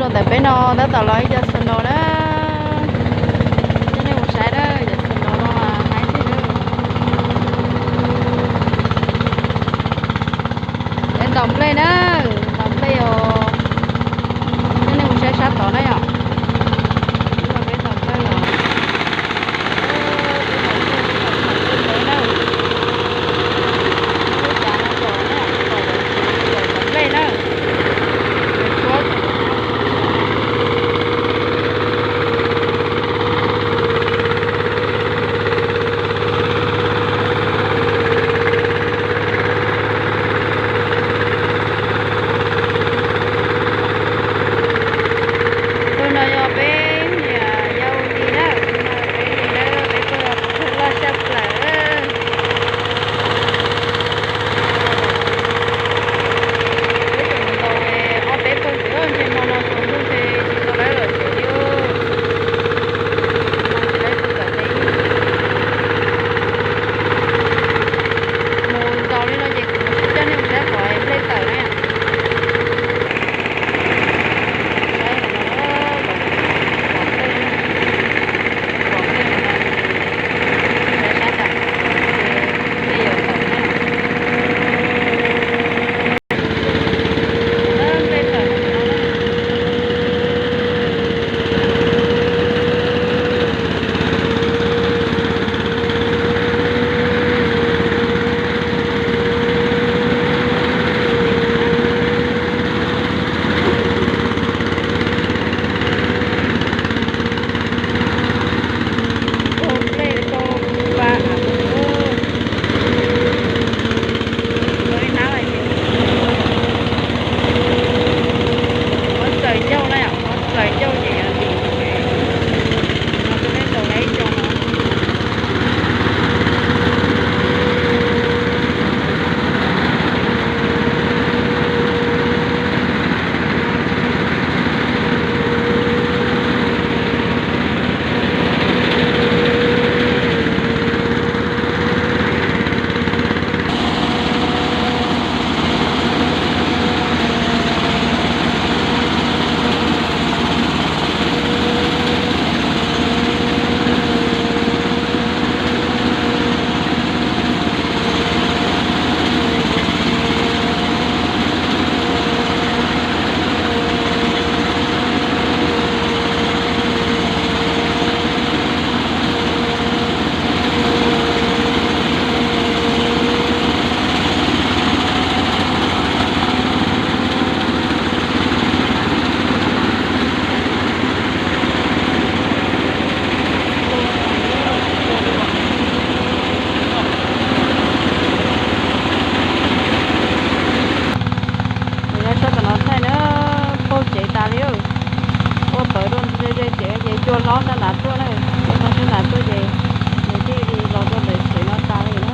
Rau ntawm peb no tab tom los ib co snow na. Coj nej mus saib na, cov snow no mas haib tiag na. Peb ntaus nplej na, ntaus nplej os. Coj nej mus saib sab tod na yom. Peb ntaus nplej os. Peb ntaus nplej na. Lub cav no tom na, tom, tom nplej na. Tus no yog peb niam yau li na, tus no peb niam yau, peb tuaj yog tus loj tshaj plaws. Peb tseem mus ntaus ob peb pawg ntawd, ntshe hmo no tsaus ntuj ntshe tsis tau lawv lawm tsev li. Mus ntaus li no ces kuv coj nej mus saib qhov nplej tawm na. Ua nplej rau va av, ua li nab ces muab txaws ncauj na yom, muab txaws ncauj ces yog li no, rau peb ntaus lawv ib co no. Sab tom no thaij na, pauj tsev tas li. Ua pawv rau ze ze tsev ces cua hlob sab nrad tuaj na, cua hlob sab nrad tuaj ces nws thiaj li los rau ntawm tsev no tas li na.